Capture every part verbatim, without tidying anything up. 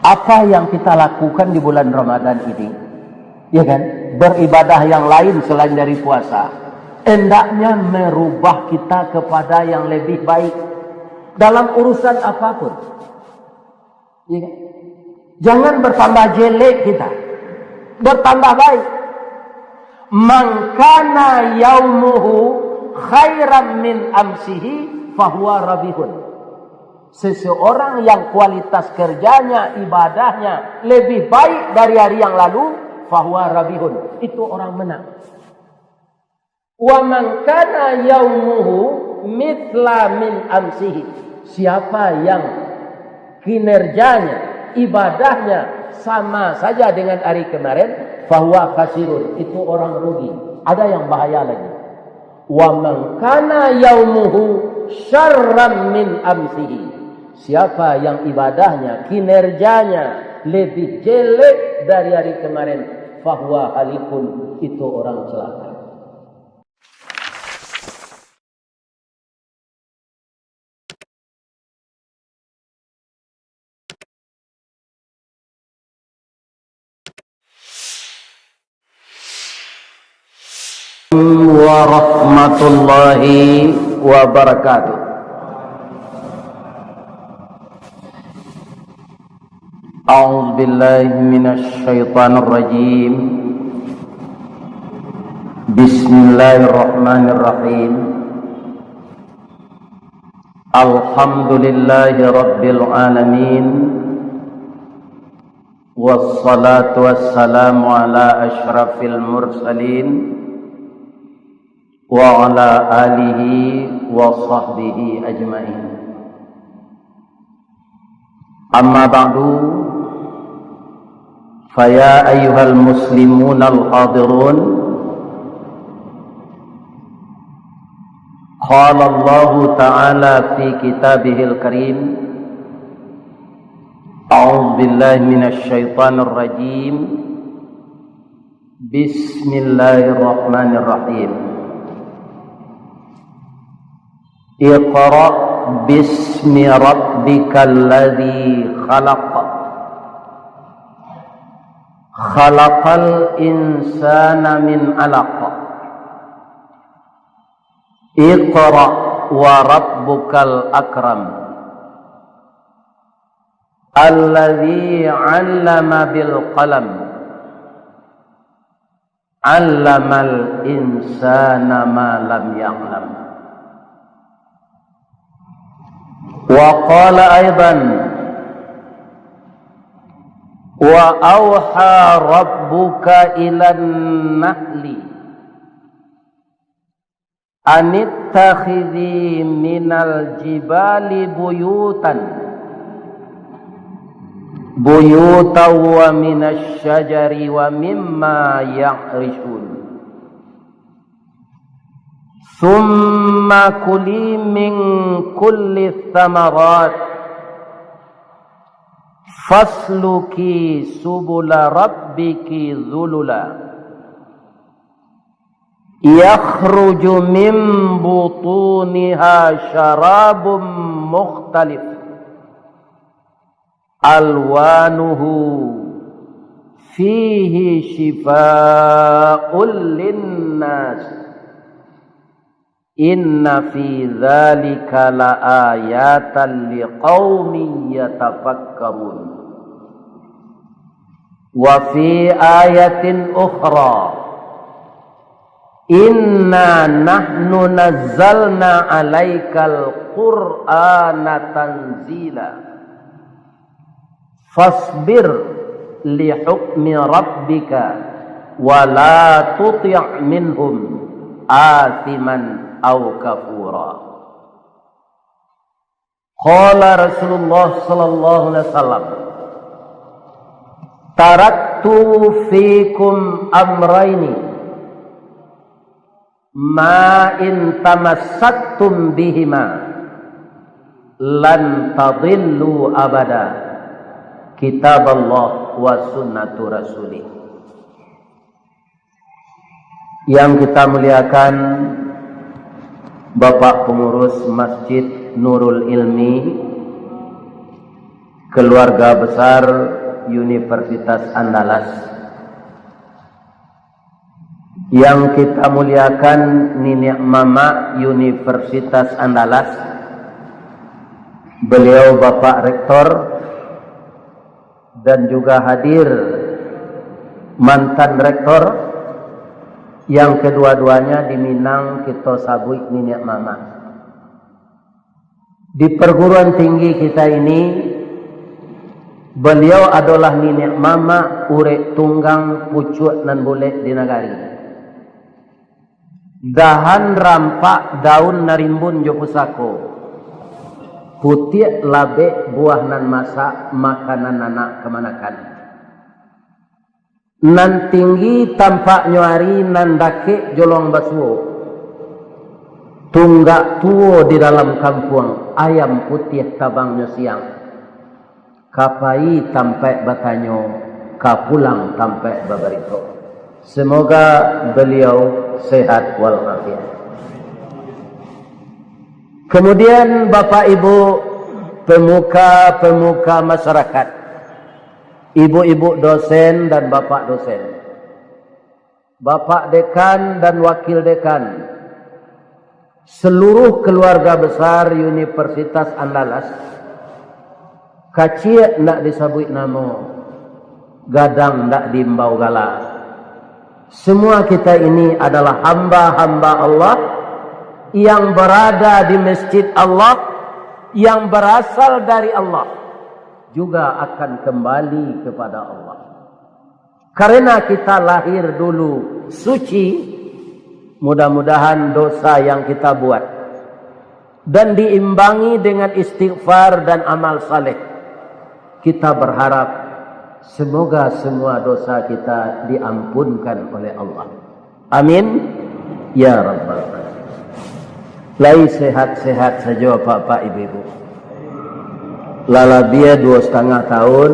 Apa yang kita lakukan di bulan Ramadan ini, ya kan, beribadah yang lain selain dari puasa, hendaknya merubah kita kepada yang lebih baik dalam urusan apapun. Ya kan? Jangan bertambah jelek kita, bertambah baik. "Man kana yaumuhu khairan min amsihi fahuwa rabihun." Seseorang yang kualitas kerjanya, ibadahnya lebih baik dari hari yang lalu, fahuwa rabihun, itu orang menang. "Wa man kana yaumuhu mitsla min amsihi." Siapa yang kinerjanya, ibadahnya sama saja dengan hari kemarin, fahuwa khasirun, itu orang rugi. Ada yang bahaya lagi. "Wa man kana yaumuhu syarran min amsihi." Siapa yang ibadahnya, kinerjanya lebih jelek dari hari kemarin, fahuwa halikun, itu orang celaka. Warahmatullahi wabarakatuh. A'udzubillahi minasyaitonirrajim. Bismillahirrahmanirrahim. Alhamdulillahi rabbil alamin. Wassalatu wassalamu ala asyrafil mursalin wa ala alihi wa sahbihi ajmain. Amma ba'du, faya ayyuhal muslimun al hadirun, qala Allahu ta'ala fi kitabihil karim, a'udzubillahi minasyaitonirrajim. Bismillahirrahmanirrahim. Iqra bismi rabbikal ladzi khalaq. Khalaqal insana min alaq. Iqra wa rabbukal akram. Alladzi 'allama bil qalam. 'Allamal insana ma lam ya'lam. Wa qala aidan, wa auha rabbuka ilan nahli anittakhidzi minal jibali buyutan, buyutan wa minasy syajari wa mimma ya'risyun. Tsumma kuli min kulli tsamarat, fasluki subula rabbiki dzulula. Yakhruju min butuniha syarabun mukhtalif alwanuhu fihi syifa'ul linnas. Inna fi dzalika laayatan liqaumin yatafakkarun. Wa fi ayatin ukhra, inna nahnu nazzalna alaikal qur'ana tanzila. Fasbir li hukmi rabbika, wa la tuti' minhum athiman au kafura. Qala Rasulullah sallallahu alaihi wasallam, "Taraktu fikum amraini, ma in tamassaktum bihima, lan tadillu abada, kitaballah wa sunnatu rasulih." Yang kita muliakan, Bapak Pengurus Masjid Nurul Ilmi, K Keluarga besar Universitas Andalas. Yang kita muliakan, niniak mamak Universitas Andalas, beliau Bapak Rektor, dan juga hadir mantan Rektor, yang kedua-duanya di Minang kito sabuik niniak mamak. Di perguruan tinggi kita ini, beliau adolah niniak mamak urek tunggang pucuak nan bulek di nagari. Dahan rampak daun narimbun jo pusako. Putiak labek buah nan masak, makanan anak kamanakan. Nan tinggi tampaknyo ari, nan dakek jolong basuo. Tunggak tuo di dalam kampuang, ayam putiah tabangnyo siang. Ka pai tampaik batanyo, ka pulang tampaik babarito. Semoga beliau sehat walafiat. Kemudian, Bapak Ibu, pemuka-pemuka masyarakat, ibu-ibu dosen dan bapak dosen, bapak dekan dan wakil dekan, seluruh keluarga besar Universitas Andalas, kaciak ndak disabuik namo, gadang ndak diimbau gala. Semua kita ini adalah hamba-hamba Allah yang berada di masjid Allah, yang berasal dari Allah, juga akan kembali kepada Allah. Karena kita lahir dulu suci, mudah-mudahan dosa yang kita buat dan diimbangi dengan istighfar dan amal saleh, kita berharap semoga semua dosa kita diampunkan oleh Allah. Amin, ya rabbal alamin. Lai sehat-sehat sajo, Bapak, Ibu-ibu. Lah labiah duo satangah tahun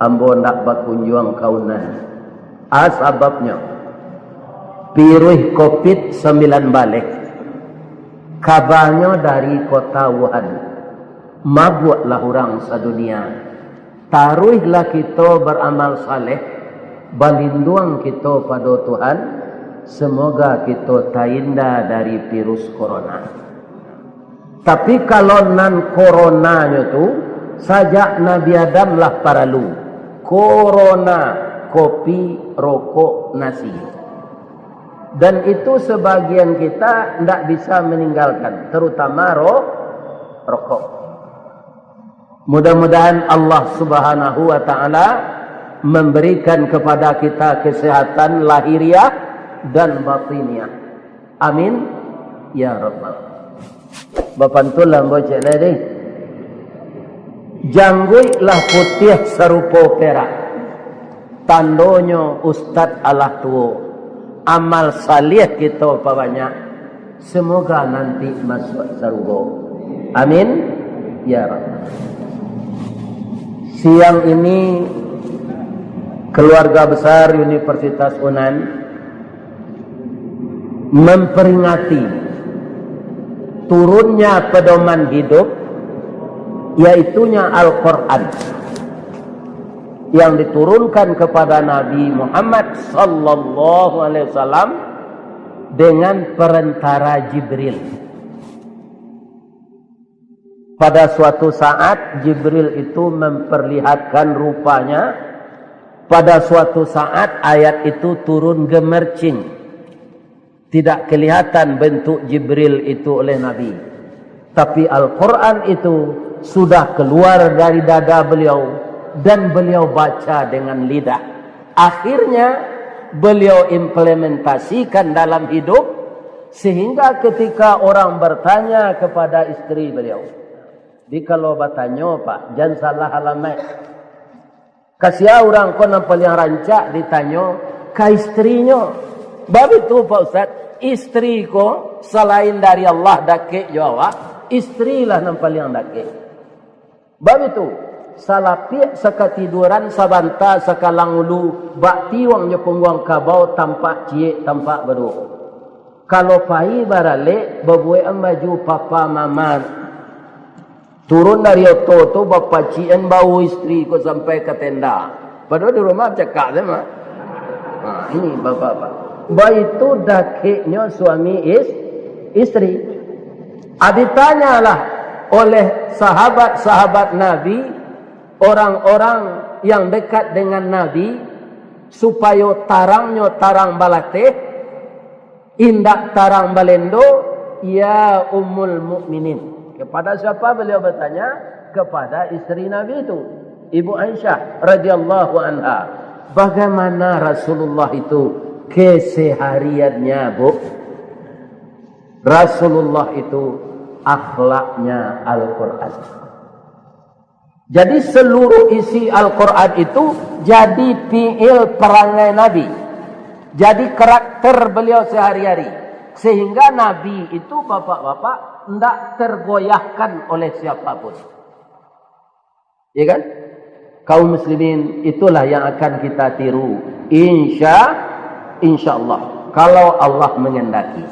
ambo ndak bakunjuang ka Unan. A sababnyo, piruih covid sambilan baleh, kabanyo dari kota Wuhan. Mabuaklah urang sadunia. Taruihlah kito baramal saleh, balinduang kito pado Tuhan, semoga kito tainda dari virus corona. Tapi kalau nan koronanyo tu, sajak Nabi Adam lah paralu. Korona, kopi, rokok, nasi. Dan itu sebagian kita ndak bisa meninggalkan, terutama ro-, rokok. Mudah-mudahan Allah Subhanahu wa Ta'ala memberikan kepada kita kesehatan lahiriah dan batiniah. Amin, ya rabbal. Bapantun lah ambo cek lai deh. Jangguik lah putiah sarupo perak, tandonyo ustad alah tuo. Amal saleh kito pabanyak, semoga nanti masuak sarugo. Amin, ya rabbal. Siang ini, keluarga besar Universitas Unan memperingati turunnya pedoman hidup, yaitunya Al-Quran, yang diturunkan kepada Nabi Muhammad sallallahu alaihi wasallam dengan perantara Jibril. Pada suatu saat, Jibril itu memperlihatkan rupanya. Pada suatu saat, ayat itu turun gemercing. Tidak kelihatan bentuk Jibril itu oleh Nabi. Tapi Al-Quran itu sudah keluar dari dada beliau dan beliau baca dengan lidah. Akhirnya, beliau implementasikan dalam hidup, sehingga ketika orang bertanya kepada isteri beliau, di kalau batanyo, Pak, jan salah alamaik. Kasia urang ko nan paliang rancak ditanyo, ka istrinyo. Babitu, Pak Ustaz, istri ko salain dari Allah dakek jo awak, istri lah nan paliang dakek. Babitu, salapiak sakatiduran, sabanta sakalang ulu, bak tiwang jo pungguang kabau, tampak ciek, tampak baduo. Kalau pai baralek, babuekan baju papa mama. Turun dari oto tu, bapacikan bau istri ko sampai ka tenda. Padahal di rumah cakak sajo mah. Ha, ini bapak-bapak. Baitu dakeknyo suami is-, istri. Ah, ditanyalah oleh sahabat-sahabat Nabi, orang-orang yang dekat dengan Nabi, supayo tarangnyo tarang balateh, indak tarang balendo, ya Ummul Mukminin. Kepada siapa beliau bertanya? Kepada istri Nabi itu, Ibu Aisyah radhiyallahu anha. Bagaimana Rasulullah itu kesehariannya, Bu? Rasulullah itu akhlaknya Al-Quran. Jadi, seluruh isi Al-Quran itu jadi piil perangai Nabi, jadi karakter beliau sehari-hari, sehingga Nabi itu, bapak-bapak, ndak tergoyahkan oleh siapapun. Ya kan? Kaum muslimin, itulah yang akan kita tiru. Insya, insya Allah, kalau Allah mengendaki.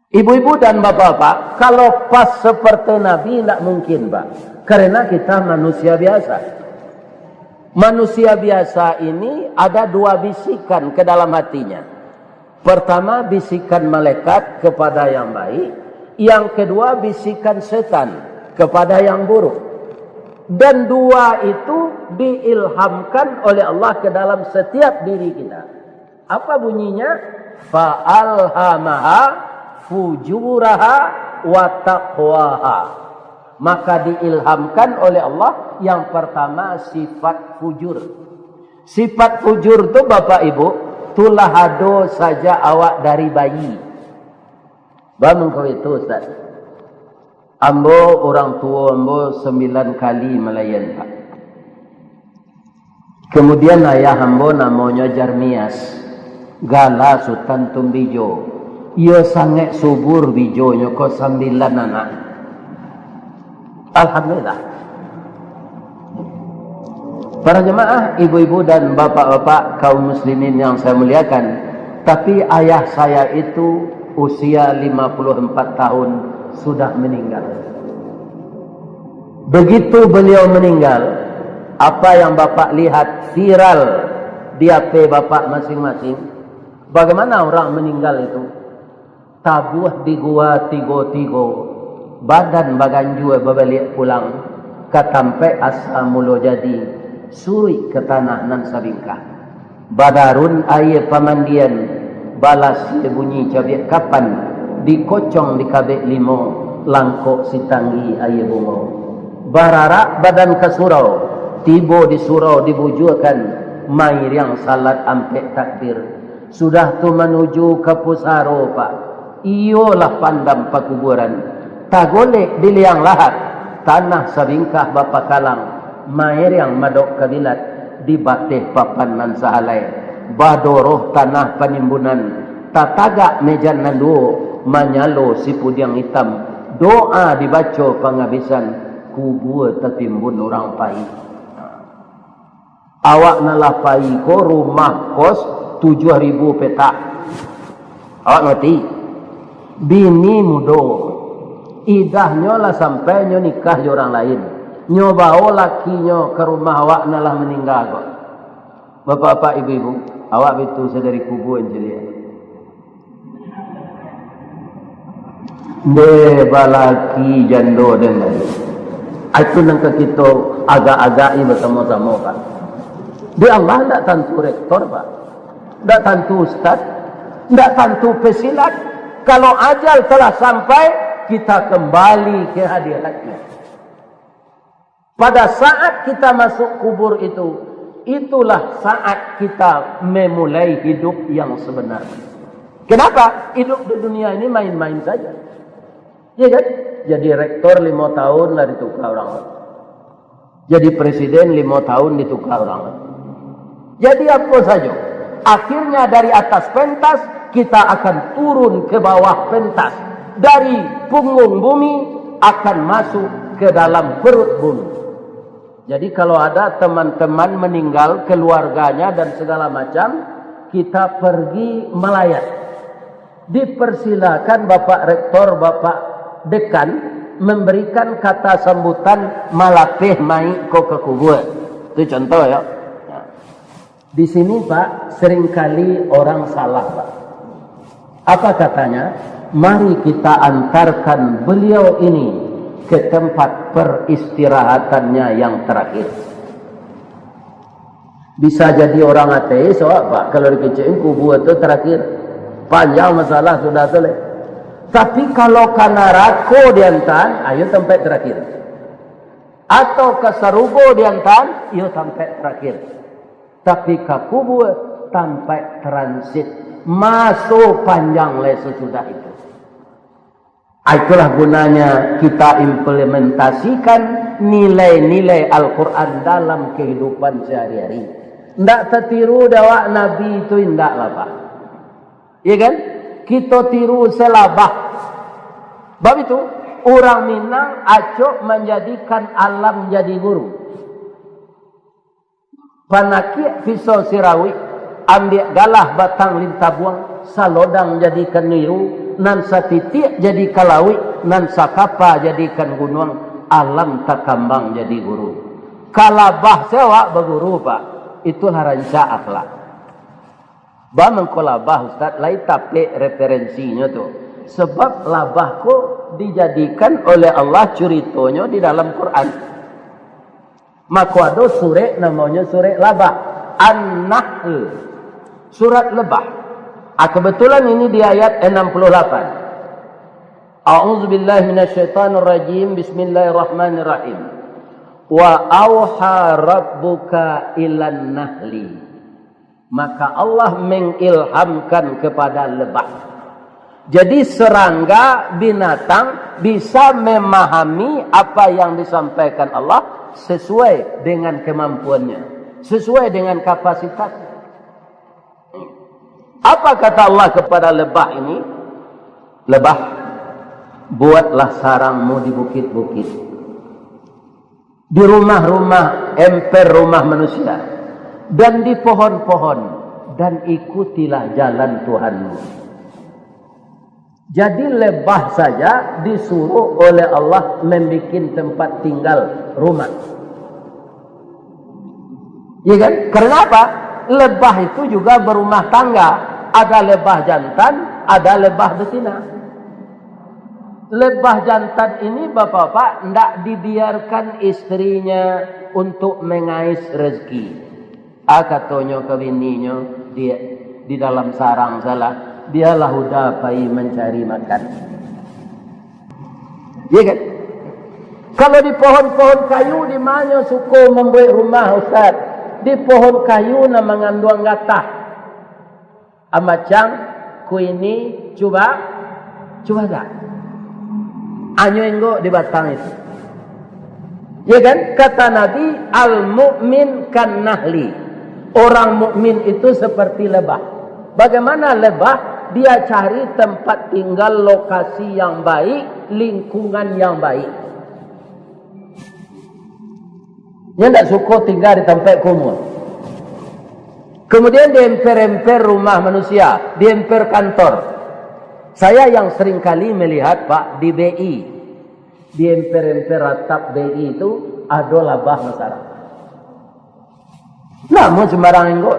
Ibu-ibu dan bapak-bapak, kalau pas seperti Nabi, ndak mungkin, Pak. Karena kita manusia biasa. Manusia biasa ini ada dua bisikan ke dalam hatinya. Pertama, bisikan malaikat kepada yang baik. Yang kedua, bisikan setan kepada yang buruk. Dan dua itu diilhamkan oleh Allah ke dalam setiap diri kita. Apa bunyinya? Fa alhamaha fujuraha wa taqwaha. Maka diilhamkan oleh Allah yang pertama sifat fujur. Sifat fujur tu, Bapak Ibu, tulah ado sajak awak dari bayi. Bamangko itu, Ustaz. Ambo, urang tuo ambo sambilan kali malayan, Pak. Kemudian ayah ambo namonyo Jarmias, gala Sutan Tumbijo. Iyo sangaik subur bijonyo ko, sambilan anak. Alhamdulillah. Para jemaah, ibu-ibu dan bapak-bapak, kaum muslimin yang saya muliakan, tapi ayah saya itu usia lima puluh empat tahun sudah meninggal. Begitu beliau meninggal, apa yang Bapak lihat viral di H P Bapak masing-masing, bagaimana orang meninggal itu? Tabuah di gua tigo-tigo, badan baganjua babaliak pulang ka tampek asa mulo jadi, suruik ka tanah nan sabingkah. Badarun aia pamandian, balasia bunyi cabiak kapan, dikocong dikabek limo, langkok sitanggi aia bungo. Bararak badan ka surau, tibo di surau dibujuakan, mairiang salat ampek takbir. Sudah tu manuju ka pusaro, Pak. Iyolah pandam pakuburan. Tagolek di liang lahat, tanah sabingkah bapakalang, mairiang madok kabilat, di bateh papan nan sahalai. Badoroh tanah panimbunan, tatagak mejan nan duo, manyalo sipudiang itam, doa dibaco pangabisan, kubua tatimbun urang pai. Awak nan lah pai ko rumah kos tujuah ribu petak. Awak ngarti? Bini mudo. Idahnyo lah sampai nyo nikah jo urang lain. Nyo bao lakinyo ka rumah awak nan lah maningga ko. Bapak-bapak, ibu-ibu, awak bitu sadari kubua, Encik. Deh, balaki jando den tadi. Itu nan ka kito agak-agak-i basamo-samo, Pak. Di Allah ndak tantu rektor, Pak. Ndak tantu ustaz. Ndak tantu pesilat. Kalau ajal telah sampai, kita kembali ke hadiratnya. Pada saat kita masuk kubur itu, itulah saat kita memulai hidup yang sebenar. Kenapa? Hidup di dunia ini main-main saja. Iya kan? Jadi rektor lima tahun lah ditukar orang. Jadi presiden lima tahun ditukar orang. Jadi apa saja? Akhirnya dari atas pentas, kita akan turun ke bawah pentas. Dari punggung bumi akan masuk ke dalam perut bumi. Jadi kalau ada teman-teman meninggal, keluarganya dan segala macam, kita pergi melayat. Dipersilakan Bapak Rektor, Bapak Dekan, Memberikan kata sambutan malapeh mayik ko ka kubua. Itu contoh, ya. Nah, di sini, Pak, seringkali orang salah, Pak. Apa katanya? Mari kita antarkan beliau ini ke tempat peristirahatannya yang terakhir. Bisa jadi orang ateis, awak, Pak, kalau dikecekin kubua tu terakhir. Panjang masalah sudah tu, leh. Tapi kalau ka narako diantaan, ayo tampek terakhir. Atau ka sarugo diantaan, iyo tampek terakhir. Tapi ka kubua, tampek transit. Maso panjang lai sasudah itu. Ah, itulah gunanya kita implementasikan nilai-nilai Al-Quran dalam kehidupan sehari-hari. Ndak tatiru dek awak Nabi itu, indak lah, Pak. Iya kan? Kito tiru se labah. Bab itu, urang Minang acok manjadikan alam jadi guru. Panakiak pisau sirawik, ambiak galah batang lintabuang, salodang jadikan niru, nan satitiak jadikan lawik, nan sakapa jadikan gunuang, alam takambang jadi guru. Ka labah se awak baguru, Pak. Itulah rancak akhlak. Ba mangko labah, Ustaz, lai tapek referensinyo tu. Sebab labah ko dijadikan oleh Allah curitonyo di dalam Quran. Mako ado surek namonyo surek Labah. An-Nahl. Surat Lebah. Ah, kebetulan ini di ayat enam puluh lapan. A'udzubillahi minasyaitonirrajim. Bismillahirrahmanirrahim. Wa auha rabbuka ilan nahli. Maka Allah mengilhamkan kepada lebah. Jadi serangga, binatang, bisa memahami apa yang disampaikan Allah sesuai dengan kemampuannya, sesuai dengan kapasitasnya. Apa kata Allah kepada lebah ini? Lebah, buatlah sarangmu di bukit-bukit, di rumah-rumah, emper rumah manusia, dan di pohon-pohon, dan ikutilah jalan Tuhanmu. Jadi lebah saja disuruh oleh Allah membuat tempat tinggal, rumah. Iya kan? Karena apa? Lebah itu juga berumah tangga. Ada lebah jantan, ada lebah betina. Lebah jantan ini, bapak-bapak, ndak dibiarkan istrinya untuk mengais rezeki. Ah, katonyo ka bininyo, di, di dalam sarang salah, biarlah Huda pai mancari makan. Iya kan? Kalau di pohon-pohon kayu, di manyo suko mambuek rumah, Ustaz? Di pohon kayu nan manganduang gatah. Amacang, kuini, cuba, cuba tak? Anyo inggok di batang itu. Ya kan? Kata Nabi, "Al-mu'min kan nahli." Orang mukmin itu seperti lebah. Bagaimana lebah? Dia cari tempat tinggal, lokasi yang baik, lingkungan yang baik. Nyo ndak suko tingga di tampek kumuh. Kemudian diemper-emper rumah manusia, diemper kantor. Saya yang sering kali melihat, Pak, di B I, diemper-emper atap B I itu ado labah basarang. Namo sembarang inggok.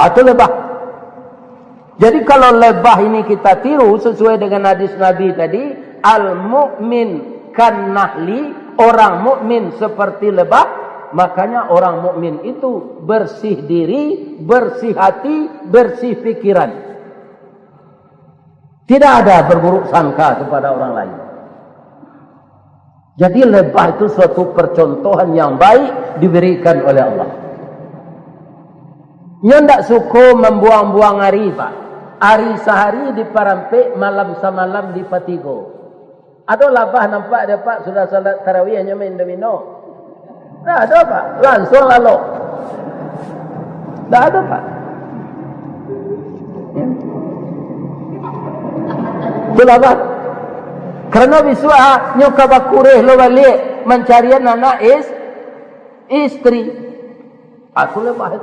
Atau lebah. Jadi, kalau lebah ini kita tiru sesuai dengan hadis Nabi tadi, "Al-mu'min kan nahli," orang mukmin seperti lebah, makanya orang mukmin itu bersih diri, bersih hati, bersih pikiran. Tidak ada berburuk sangka kepada orang lain. Jadi, lebah itu suatu percontohan yang baik diberikan oleh Allah. Nyo ndak suko mambuang-buang ari, Pak. Ari sahari diparampek, malam samalam dipatigo. Ado labah nampak dek Apak sudah salat tarawih, nyo main domino? Ndak ado, Pak. Lansuang lalok. Ndak ado, Pak. Ya. Itulah, Pak. Karano bisuak, ah, nyo ka bakureh lo baliak mancarian anak is-, istri. Aku lebah.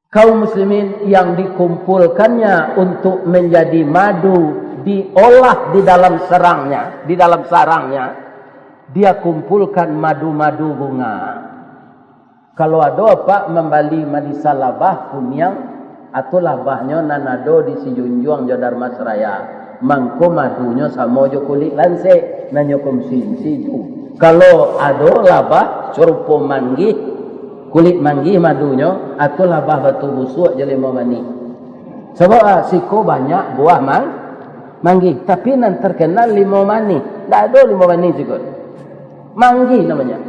Kaum muslimin yang dikumpulkannya untuk menjadi madu Diolah di dalam serangnya, di dalam sarangnya, dia kumpulkan madu-madu bunga. Kalau ado apak mambali manisan labah kuniang, atau labahnyo nan ado di Sijunjuang jo Dharmasraya, mangko madunyo samo jo kulik lansek, nan nyo konsumsi tu. Kalau ado labah sarupo manggih, kulik manggih madunyo, atau labah batu busuak jo limau manih. Sabab, ah, siko banyak buah mang-, manggih, tapi nan terkenal limau manih. Ndak ado limau manih siko. Manggih namonyo.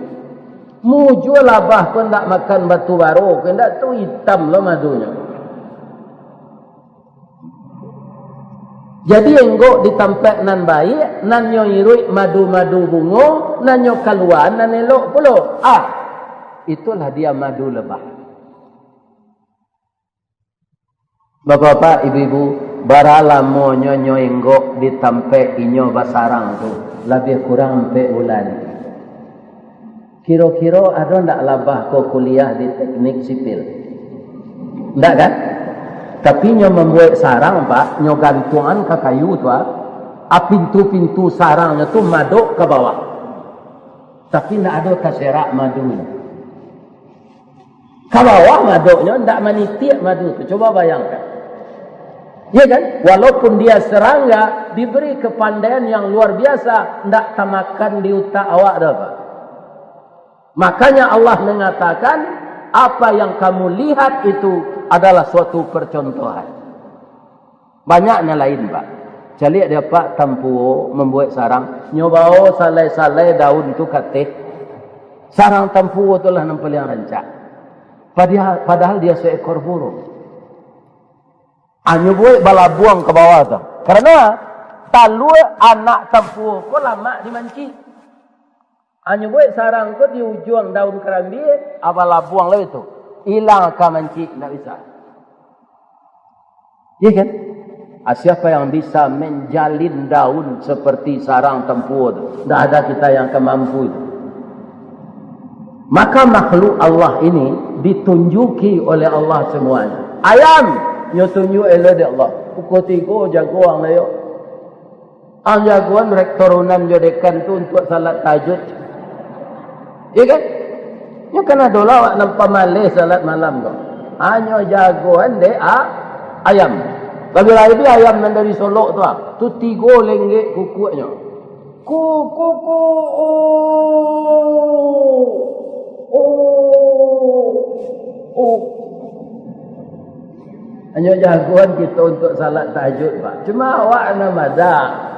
Mujua labah ko ndak makan batu baro, ko ndak tu itam lo madunyo. Jadi, enggok di tampek nan baiak, nan nyo iruik madu-madu bungo, nan nyo kalua nan elok pulo. Ah, itulah dia madu lebah. Bapak-bapak, ibu-ibu, bara lamonyo nyo enggok di tampek inyo basarang tu? Labiah kurang ampek bulan. Kiro-kiro ado ndak labah ko kuliah di teknik sipil? Ndak, kan? Tapi nyo mambuek sarang, Pak, nyo gantuangan ka kayu tu, ah. Ah, pintu-pintu sarangnyo tu madok ka bawah. Tapi ndak ado taserak madunyo. Ka bawah madoknyo, ndak manitiak madu tu. Coba bayangkan. Ya kan? Walaupun dia serangga, diberi kepandaian yang luar biasa, ndak tamakan di utak awak doh, Pak. Makanya Allah mengatakan, apa yang kamu lihat itu adalah suatu percontohan. Banyak nan lain, Pak. Caliak dek apak tampuo mambuek sarang, nyo bao salai-salai daun tu kateh. Sarang tampuo tu lah nan paliang rancak. Padahal, padahal dia seekor burung. Anyo buek balabuang ka bawah tu. Karano talua anak tampuo ko lamak dimancik. Anyo buek sarang ko di ujuang daun karambia, abah labuang lai tu. Ilang ka mancik, ndak bisa. Iya kan? Ah, siapa yang bisa menjalin daun seperti sarang tampuo tu? Ndak ada kita yang akan mampu itu. Maka makhluk Allah ini ditunjuki oleh Allah semuanya. Ayam, nyo tunjuk elok dek Allah. Pukul tigo jagoan lah yo. Ang jagoan rektor unan jo dekan tu untuak salat tahajud. Iya kan? Nyo kan ado lah awak nan pamaleh salat malam ko. Anyo jagoan dek a-, ayam. Labiah-labiah ayam nan dari Solok tu ah. Tu tigo lenggek kukuaknyo. Ku, ku, ku, u, u. Anyo jagoan kito untuak salat tahajud, Pak. Cuma awak nan madak.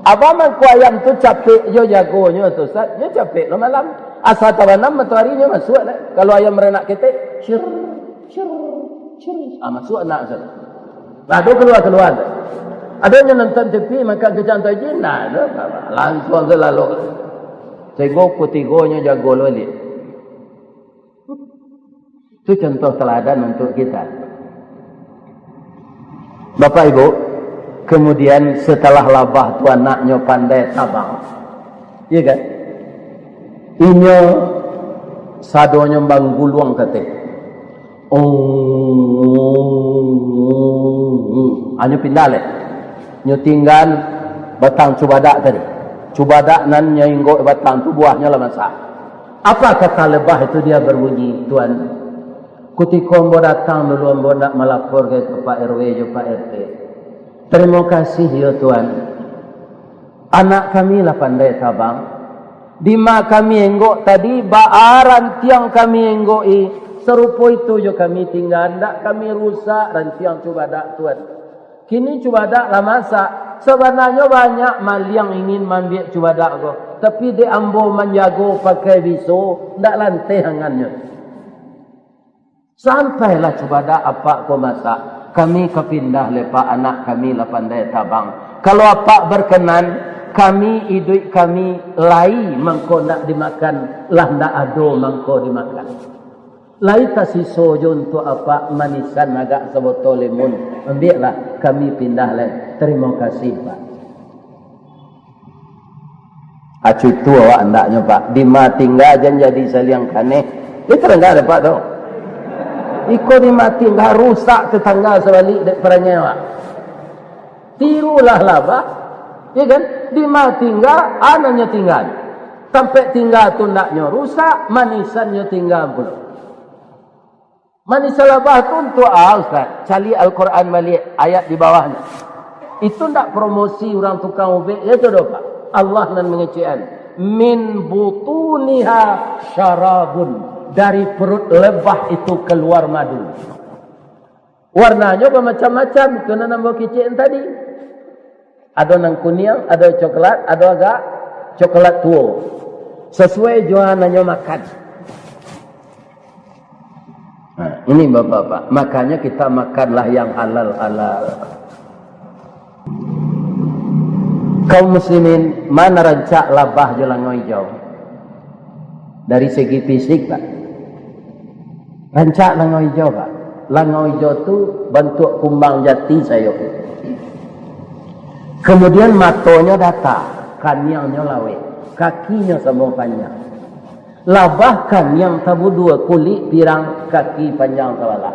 Abah mangko ayam tu capek jo jagonyo tu, Ustaz. Nyo capek lo malam. Asa tabanam matoari nyo masuak lah. Kalau ayam baranak ketek, cir, cir, cir. Ah, masuak nak, Ustaz. Lah, tu kalua-kalua tu. Ado nyo nonton T V, makan kacang tajin, nah, tu, langsuang tu lalok. Sahinggo kutigonyo jago lo baliak. Itu contoh teladan untuk kita. Bapak Ibu, kemudian setelah labah tu anaknyo pandai tabang, iya kan? Inyo sadonyo mangguluang kateh. Oh, anyo pindah leh. Nyo tinggan batang cubadak tadi. Cubadak nan nyo inggok batang tu buahnyo lah masak. Apa kata lebah itu, dia berbunyi, "Tuan, kutiko ambo datang dulu, ambo nak malapor ka Pak R W jo Pak R T. Tarimo kasih yo, Tuan. Anak kami lah pandai tabang. Dima kami enggok tadi, baa rantiang kami enggok-i, sarupo itu jo kami tingga, ndak kami rusak rantiang cubadak, Tuan. Kini cubadak lah masak. Sabananyo banyak maliang ingin maambiak cubadak ko, tapi dek ambo manjago pakai biso, ndak lanteh angannyo. Sampailah cubadak apak ko masak, kami ka pindah leh, Pak, anak kami lah pandai tabang. Kalau apak berkenan, kami, iduik kami lai mangko ndak dimakan, lah ndak ado mangko dimakan." Lai tasiso jo untuak apak manisan agak sabotol limun. Ambiaklah, kami pindah lai. Tarimo kasih, Pak. Acu itu awak andaknyo, Pak. Dima tingga jan jadi saliang kaneh. Itu ndak dapek tu. Iko dima tingga rusak tetangga sabalik dek parangai awak. Tirulah labah, ya kan? Di ma tingga, anaknyo tingga. Tampek tingga tu ndaknyo rusak, manisannyo tingga pulo. Manis labah tu untuak a, Ustaz? Caliak Al-Quran baliak, ayat di bawahnyo. Itu ndak promosi urang tukang ubek je tu doh, Pak. Allah nan mangecekan. "Min butuniha syarabun." Dari perut lebah itu keluar madu. Warnanyo bamacam-macam, itu nan ambo kecek tadi. Ado nan kuniang, ado coklat, ado agak coklat tuo. Sasuai jo a nan nyo makan. Nah, ini bapak-bapak, makanya kita makanlah yang halal-halal. Kaum muslimin, ma nan rancak labah jo langau ijau? Dari segi fisik, Pak. Rancak langau ijau, Pak. Langau ijau tu bantuak kumbang jati sayo. Kemudian matonyo data, kaniangnyo laweh, kakinyo samo panjang. Labah kaniang tabudua, kulik pirang, kaki panjang sabalah.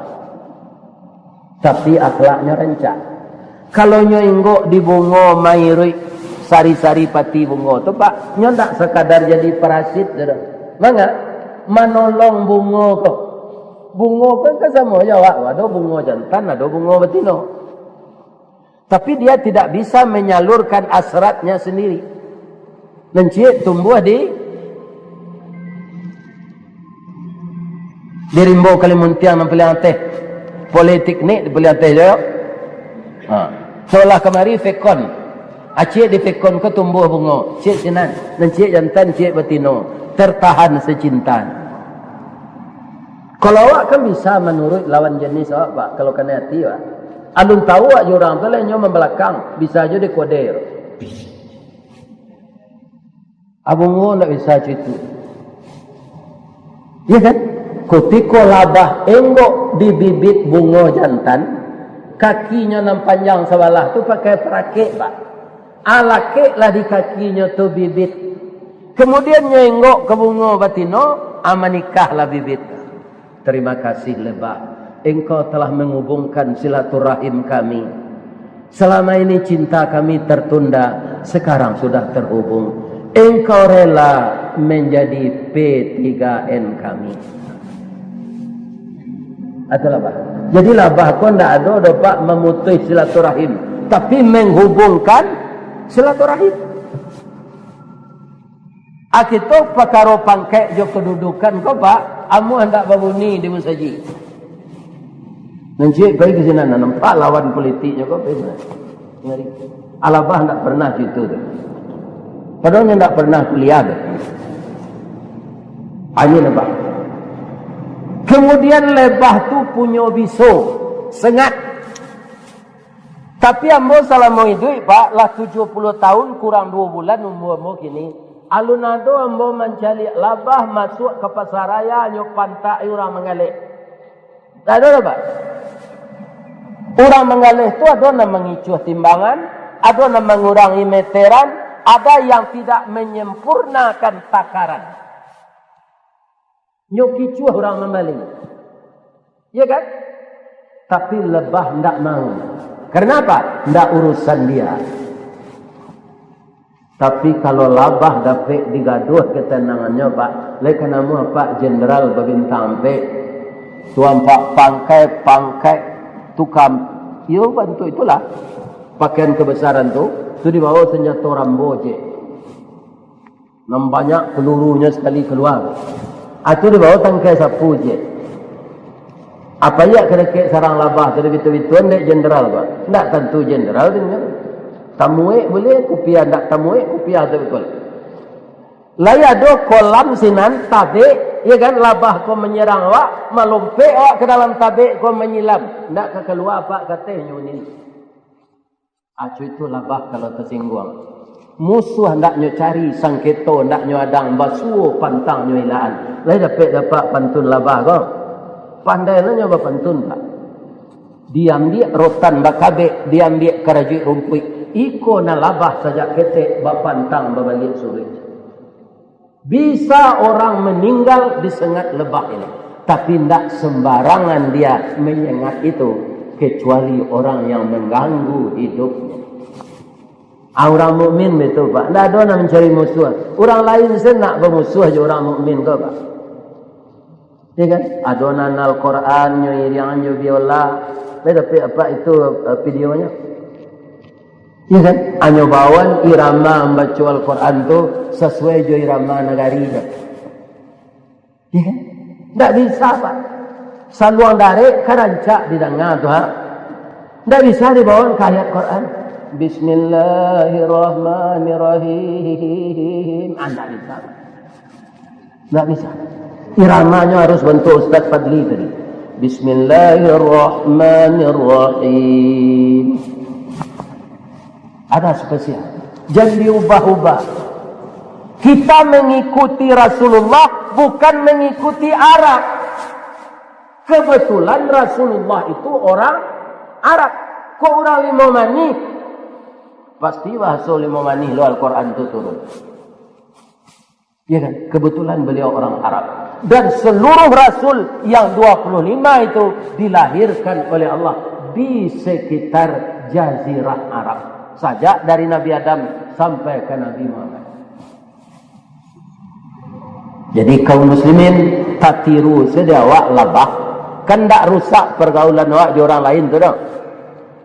Tapi akhlaknyo rancak. Kalau nyo inggok di bungo mairuik sari-sari pati bungo tu, Pak, nyo ndak sakadar jadi parasit tu doh. Manga? Manolong bungo ko. Bungo ko kan samo jo awak, ado bungo jantan, ado bungo batino. Tapi dia tidak bisa menyalurkan asratnya sendiri. Nan ciek tumbuah di, di Rimbo Kalimuntiang nan paliang ateh. Politeknik di paliang ateh jo. Ha. Solah kamari fekon. Acik di fekon ko tumbuah bungo. Ciek sinan. Nan ciek jantan, ciek batino. Tertahan secinta. Kalau awak kan bisa manuruik lawan jenis awak, Pak. Kalau kanai ati, Pak. Alun tahu awak jo urang tu, lah nyo mambalakang. Bisa jo dikoder. Abungo ndak bisa caitu. Iya kan? Kutiko labah enggok di bibit bungo jantan, kakinyo nan panjang sabalah tu pakai parakek, Pak. Alakeklah di kakinyo tu bibit. Kemudian nyo enggok ka bungo batino, amanikahlah bibit. Terima kasih, lebah. Engkau telah menghubungkan silaturahim kami. Selama ini cinta kami tertunda, sekarang sudah terhubung. Engkau rela menjadi P tiga N kami. Itulah, Pak. Jadi, labah ko ndak ado doh, Pak, memutus silaturahim, tapi menghubungkan silaturahim. Akito pakaro pangkek jo kedudukan ko, Pak, amuah ndak babunyi di musajik. Nan ciek pai ka sinan, nampak lawan politiknyo ko, pai sinan. Ngari. Alabah ndak pernah situ tu. Padahal nyo ndak pernah kuliah tu. Anyo nampak. Kemudian lebah tu punyo biso, sengat. Tapi ambo salamo iduik, Pak, lah tujuah puluah tahun kurang duo bulan umua ambo kini. Alun ado ambo mancaliak labah masuak ka pasaraya, nyo pantak urang manggaleh. Ndak ado doh, Pak. Urang manggaleh tu ado nan mangicuah timbangan, ado nan mangurangi meteran, ada yang tidak menyempurnakan takaran. Nyo kicuah urang mambali. Iya kan? Tapi lebah ndak mau. Karena apa? Ndak urusan dia. Tapi kalau labah dapek digaduah ketenangannya, Pak, lai ka namuah, Pak, jenderal babintang ampek, tuan, Pak, pangkai-pangkai tukang, iyo, bantuak itulah. Pakaian kebesaran tu, tu dibawa senjato Rambo je. Nan banyak pelurunyo sakali kalua. Atu dibawa tangkai sapu je. Apo iyo ka dakek sarang labah tu, bitu-bituan dek jenderal ko? Ndak tantu jenderal tu nyo. Tamuek buliah kupiah, ndak tamuek kupiah tu batua. Lai ado kolam sinan, tabek, iyo kan, labah ko manyerang awak, malompek awak ka dalam tabek ko manyilam. Ndak ka kalua apak kateh nyo ni. Acu itu labah kalau tasingguang. Musuah ndak nyo cari, sangketo ndak nyo adang, basuo pantang nyo ilaan. Lai dapek dapat pantun labah ko? Pandai lah nyo bapantun, Pak. Diambiak rotan bakabek, diambiak karajuik rumpuik. Iko nan labah sajak ketek, bapantang babaliak suruik. Bisa orang meninggal disengat lebah ini, tapi ndak sembarangan dia menyengat itu, kecuali orang yang mengganggu hidupnya. Ah, urang mukmin betul, Pak. Ndak ado nak mancari musuah. Urang lain se nak bamusuah jo urang mukmin ko, Pak. Ya kan? Ado nan Al-Quran nyo iriangan jo biola. Pai dapek apa itu, eh, videonyo? Ya kan? Anyo bawan irama mambaco Al-Quran tu sasuai jo irama nagari tu. Ya kan? Ndak bisa, Pak. Saluang darek ka rancak didanga tu, ha. Ndak bisa dibawan ka ayat Quran. Bismillahirrahmanirrahim. Ah, ndak bisa, Pak. Nggak bisa. Iramanyo harus bantuak Ustaz Fadli tadi. Bismillahirrahmanirrahim. Ada spesial. Jangan diubah-ubah. Kita mengikuti Rasulullah, bukan mengikuti Arab. Kebetulan Rasulullah itu orang Arab. Kok urang Limau Manih? Pasti bahaso Limau Manih lo Al-Quran tu turun. Ya kan? Kebetulan beliau orang Arab. Dan seluruh rasul yang dua puluh lima itu dilahirkan oleh Allah di sekitar Jazirah Arab. Sajak dari Nabi Adam sampai ke Nabi Muhammad. Jadi kaum muslimin, tatiru saja awak labah. Kan ndak rusak pergaulan awak di orang lain tu doh.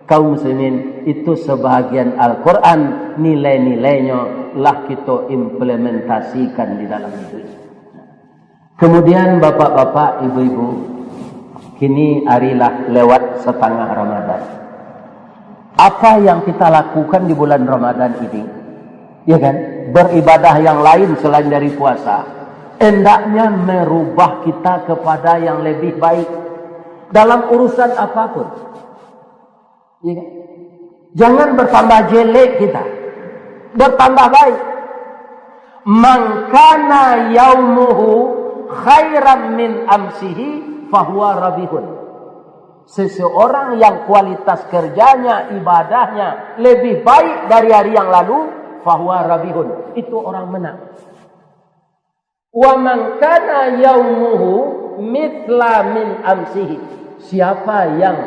Kaum muslimin, itu sebahagian Al-Quran, nilai-nilainyo lah kito implementasikan di dalam hidup. Kemudian, bapak-bapak, ibu-ibu, kini ari lah lewat satangah Ramadan. Apa yang kita lakukan di bulan Ramadan ini? Ya kan? Beribadah yang lain selain dari puasa, hendaknya merubah kita kepada yang lebih baik dalam urusan apapun. Ya kan? Jangan bertambah jelek kita, bertambah baik. "Man kana yaumuhu khairan min amsihi fahuwa rabihun." Seseorang yang kualitas kerjanya, ibadahnya lebih baik dari hari yang lalu, fahuwa rabihun. Itu orang menang. "Wa man kana yaumuhu mithla min amsihi." Siapa yang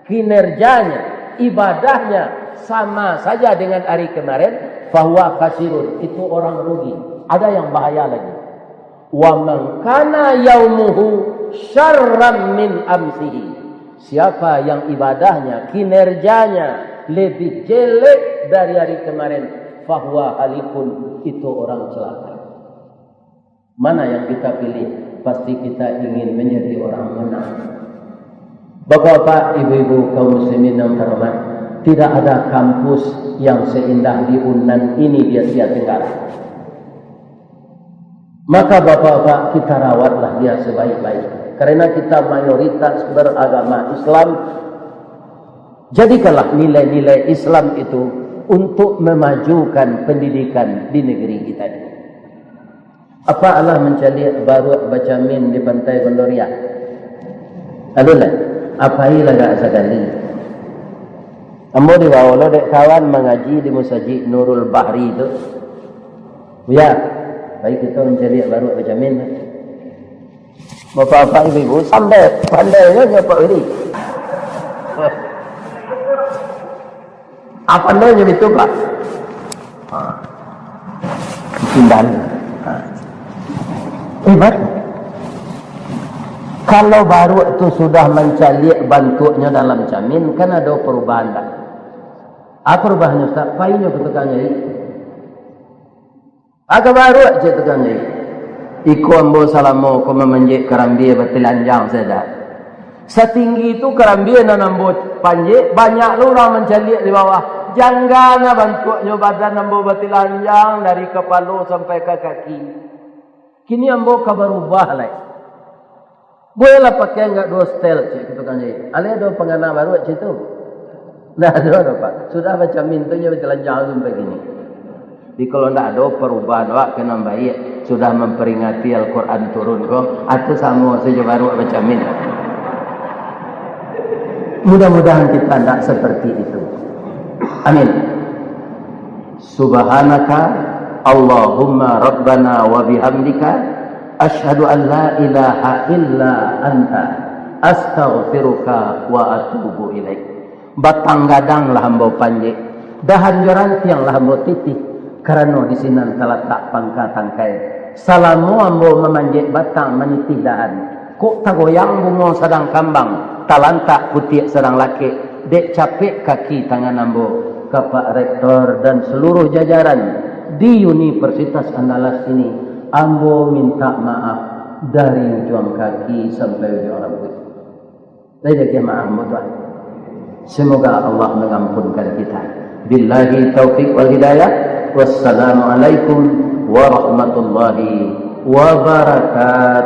kinerjanya, ibadahnya sama saja dengan hari kemarin, fahuwa khasirun, itu orang rugi. Ada yang bahaya lagi. "Wa man kana yaumuhu syarran min amsihi." Siapa yang ibadahnya, kinerjanya lebih jelek dari hari kemarin, fahuwa halikun, itu orang celaka. Mana yang kita pilih? Pasti kita ingin menjadi orang menang. Bapak-bapak, ibu-ibu, kaum muslimin yang terhormat, tidak ada kampus yang seindah di Unan ini di Asia Tenggara. Maka bapak-bapak, kita rawatlah dia sebaik-baik. Karena kita mayoritas beragama Islam, jadikanlah nilai-nilai Islam itu untuk memajukan pendidikan di negeri kita ini. Apa alah mancaliak baruak bacamin di Pantai Gondoriah? Alun lah, apai lah gak sakali. Ambo dibawa lo dek kawan mangaji di Musajik Nurul Bahri tu. Buya, pai kito mancaliak baruak bacamin. Bapak-bapak, ibu-ibu, sampai pandainyo nyo Pak Wiri. Ah, pandainyo itu, Pak. Ha. Pindahan. Ha. Hebat. Kalau baruak tu sudah mancaliak bantuaknyo dalam camin, kan ado perubahan, tak? Apa perubahannya, Ustaz? Painyo ke tukang jahit. Agak baruak, cek tukang jahit. Iko ambo salamo ko mamanjek karambia batilanjang saja. Satinggi itu karambia nan ambo panjek, banyak lo urang mancaliak di bawah. Janggana bantuaknyo badan ambo batilanjang dari kapalo sampai ka kaki. Kini ambo ka barubah lai. Buliahlah pakai agak duo setel, cek tukang jahit. Alai ado pangana baruak cek tu? Ndak ado doh, Pak. Sudah bacamin tu nyo batilanjang sampai kini. Jadi kalau ndak ado perubahan awak ka nan baiak, sudah memperingati Al-Quran turun ko, atau samo sajo baruak bacamin. Mudah-mudahan kita ndak seperti itu. Amin. Subhanaka Allahumma Rabbana wa bihamdika, asyhadu an la ilaha illa anta, astaghfiruka wa atubu ilaik. Batanggadanglah ambo panjek, Dahan jo rantiang lah ambo titih, karano di sinan talatak pangka tangkai. Salamo ambo mamanjek batang manitih dahan, kok tagoyang bungo sadang kambang, talantak putiak sadang lakek, dek capek kaki tangan ambo. Ka Pak Rektor dan seluruh jajaran di Universitas Andalas ini, ambo minta maaf dari ujuang kaki sampai ujuang rambuik. Lai lagi maaf ambo, Tuan. Semoga Allah mengampunkan kita. Billahi taufik wal hidayah. Wassalamualaikum warahmatullahi wabarakatuh.